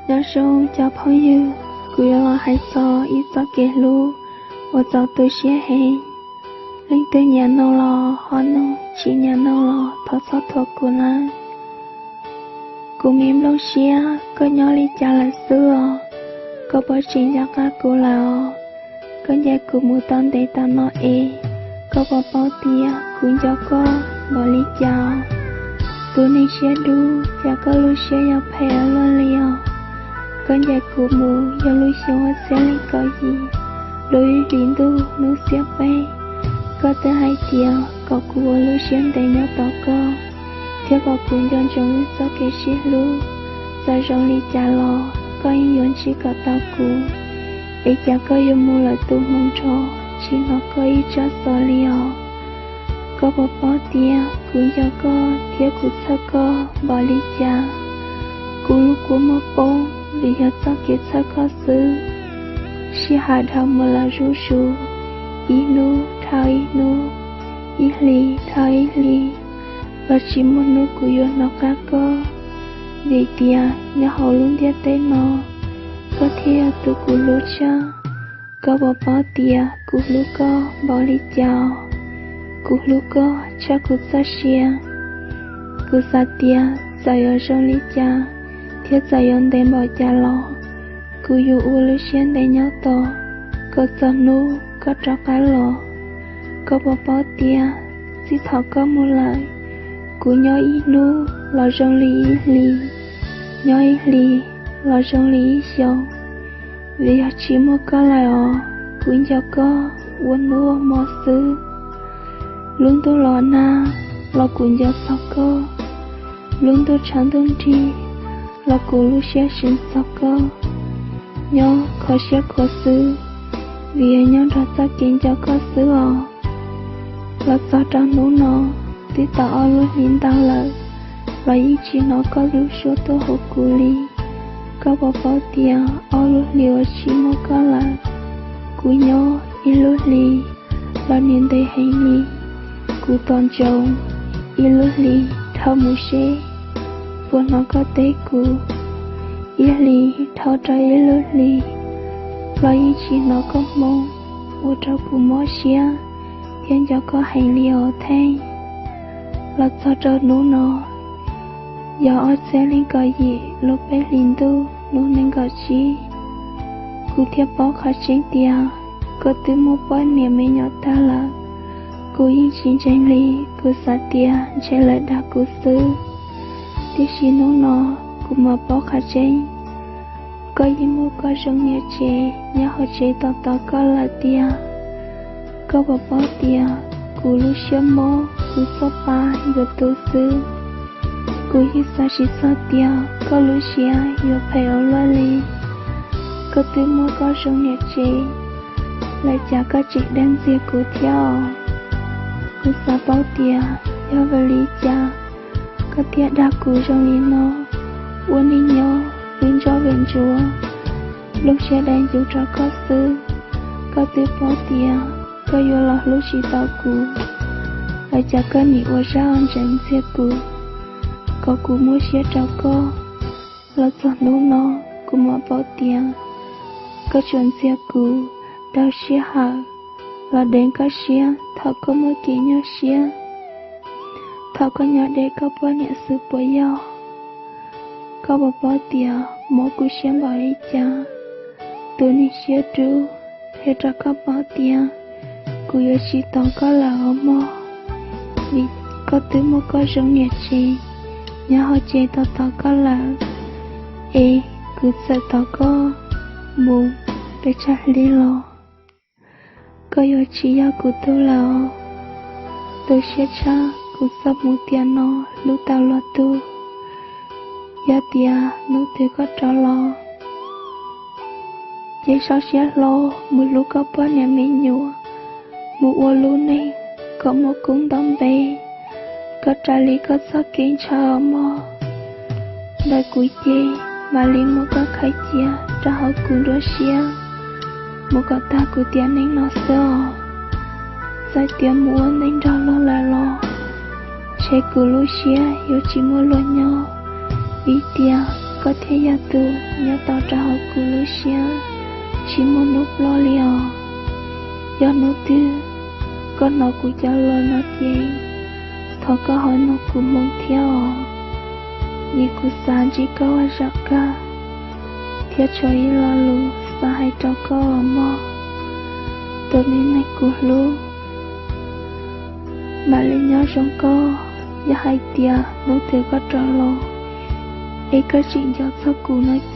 Nyob zoo cov phooj ywg, kuv yuav los hais txog ib txoj kev hlub uas txaus tu siab heev. Leej twg nyiam mloog los ho mloog, tsis nyiam mloog los thov txhob thuam kuv nawb. Kuv me nplooj siab, koj nyob li cas lawm xwb os? Koj puas tseem nco qab kuv lawm os? Koj ncaim kuv mus tau ntev tas no es, koj puas paub tias kuv nco koj npaum li cas? Tus neeg siab dub, cas koj lub siab yuav phem ua luaj li os? Koj ncaim kuv mus yog lub xyoo ob txhiab leej kaum yim, lub ib hlis ntuj hnub xiab peb, koj twb hais tias kom kuv ua lub siab ntev nyob tos koj, thiab kom kuv nco ntsoov wb txoj kev sib hlub. Txawm zoo li cas los koj yeej yuav ntsib kom tau kuv. Es cas koj yuav mus lawm tus hmoov nrho, tsis hnov koj ib tsab xov li os? Koj puas paub tias kuv nco koj thiab kuv txhawj koj npaum li cas? Kuv lub kua muag poob vim yog txoj kev txhawj koj xwb. Sij hawm dhau mus lawm zuj zus, ib hnub dhau ib hnub, ib hlis dhau ib hlis, los tsis muaj hnub kuv yuav hnov qab koj. Vim tias nyob hauv lub ntiaj teb no, koj thiaj yog tus kuv hlub tshaj. Koj puas paub tias kuv hlub koj npaum li cas? Kuv hlub koj tshaj kuv txoj sia. Kuv xav tias txawm yuav zoo li cas, thiab txawm yuav ntev npaum cas los, kuv yuav ua lub siab ntev nyob tos kom txog hnub koj rov qab los. Koj puas paub tias txij thaum koj mus lawm, kuv nyob ib hnub los zoo li ib hlis, nyob ib hlis los zoo li ib xyoos. Vim yog tsis muaj koj lawm os, kuv nco koj ua hnub ua hmo xwb. Lub ntuj los nag los kuv nco txog koj, lub ntuj tshav ntuj nrig los kuv lub siab seev txog koj. Nyob kho siab khuav xwb, vim yog nyob nrog txoj kev nco koj xwb os. Los txog rau hnub no, twb tau ob lub hlis ntau lawm, los yeej tsis hnov koj lub suab tuaj hu kuv li. Koj puas paub tias ob lub hlis uas tsis muaj koj lawm, kuv nyob ib lub hlis los nws ntev heev li. Kuv tos ntsoov ib lub hlis dhau mus seb puas hnov koj teb kuv. Ib hlis dhau rau ib lub hlis los yeej tsis hnov koj hmoo, ua rau kuv mob siab thiab nco koj heev li os Theej. Los txog rau hnub no, yog ob txhiab leej kaum yim lub peb hlis ntuj hnub nees nkaum tsib, kuv thiaj paub qhov tseeb tias koj twb muaj poj niam me nyuam tag lawm. Kuv yeej tsis ntseeg li, kuv xav tias ntshe lawv dag kuv xwb. Tiam sis hnub no kuv mam paub qhov tseeb, koj yeej muaj koj zoo niam tsev nyob hauv tsev tos tos koj lawm tiag. Koj puas paub tias kuv lub siab mob, kuv txoj pa yuav tu xwb. Kuv yeej xav tsis txog tias koj lub siab yuav phem ua luaj li. Koj twb muaj koj zoo niam tsev lawm, cas koj tseem dag ntxias kuv thiab os? Kuv xav paub tias yog vim li cas koj thiaj dag kuv zoo li no. Ua neej nyob vim ntsuag vim ntsuav, lub siab dai ncuv rau koj xwb. Koj twb paub tias koj yuav los hlub tsis tau kuv, lawm cas koj nim ua zaj ntseev ntxias kuv, kom kuv muab siab rau koj. Los txog hnub no, kuv mam paub tias koj tsuas ntxias kuv daug sij hawm los deev koj siab thaum koj muaj kev nyuaj siab, thaum koj nyob deb koj poj niam xwb puas yog? Koj puas paub tias mob kuv siab npaum li cas? Tus neeg siab dub, qhia rau koj paub tias kuv yuav tsis tos koj lawm os mog, vim koj twb muaj koj zoo niam tsev nyob hauv tsev tos tos koj lawm. Es kuv txawm tos koj mus pes tsawg hli los, koj yuav tsis yog kuv tug lawm os. Tu siab tshaj, kuv txoj hmoov tiam no hlub tau luag tug. Yog tias hnub twg koj rov los, ces sau siab hlo mus hlub koj poj niam me nyuam, mus ua lub neej kom muaj koob nto npe, kom raws li koj txoj kev ntshaw os mog. Ntawm kuv ces mam li muab koj khaws cia rau hauv kuv nruab siab mus kom tag kuv tiam neej no xwb os. Txawm tias mus ua neej nrog luag lawm los, ntshe kuv lub siab yuav tsis muaj luag nyob, vim tias koj thiaj yog tus nyob tau rau hauv kuv lub siab tsis muaj hnub ploj li os. Yog hnub twg koj hnov kuv cov lus no ces thov koj ho nug kuv moo thiab os. Vim kuv xav ntsib koj ua zaum kawg, thiab tshuav ib lo lus xav hais rau koj os mog, tus me neeg kuv hlub. Mam li nyob zoo koj, yog hais tias hnub twg koj rov los es koj tseem nco txog kuv no ces